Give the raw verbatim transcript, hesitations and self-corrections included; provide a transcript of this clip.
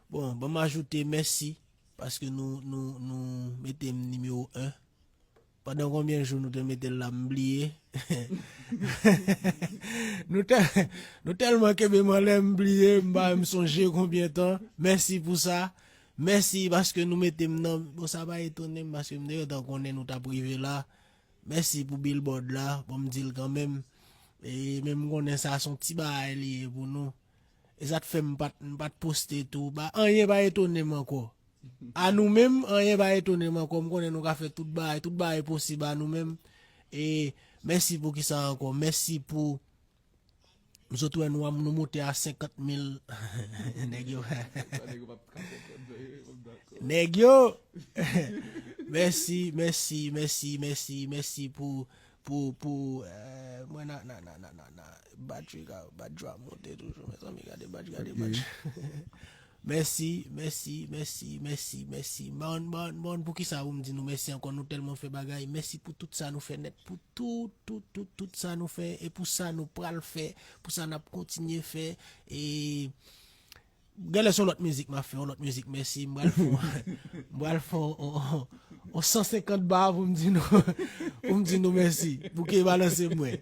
Bon, ban m ajoute mèsi paske nou, nou, nou mete m nimewo en. Pandan konbyen jou nou te mete l la, m bliye. Nou tè, nou tèlman kenbe m anlè, m bliye, m pa menm sonje konbyen tan. Mèsi pou sa. Mèsi paske nou mete m nan, bon, sa pa etone m paske m te gentan konnen nou t ap rive la. Mèsi pou billboard la, bon, m di l kanmenm. E men m konnen sa se yon ti bagay li ye pou nou. E sa t fè m pa t, m pa t poste tou. Ba, anyen pa etone m ankò. A nou menm, anyen pa etone m ankò. M konnen nou ka fè tout bagay, tout bagay posib a nou menm. E mèsi pou kisa ankò? Mèsi pou, m sot wè nou, nou moute a senkant mil. Nèg yo. Nèg yo. Mèsi, mèsi, mèsi, mèsi, mèsi pou, pou, pou, eh, mwen nan, nan, nan, nan, nan, nan, batri ka, batri a monte toujou, mezanmi, gade batri, gade batri. Mèsi, mèsi, mèsi, mèsi, mèsi. Bon, bon, bon, pou kisa pou m di nou mèsi ankò? Nou tèlman fè bagay. Mèsi pou tout sa nou fè nèt, pou tout, tout, tout, tout sa nou fè, e pou sa nou pral fè, pou sa n ap kontinye fè. E genlè se yon lòt mizik m ap fè, yon lòt mizik mèsi. M pral fè, m pral fè yon, yon, yon san senkant ba pou m di nou, pou m di nou mèsi. Bouke balanse mwen.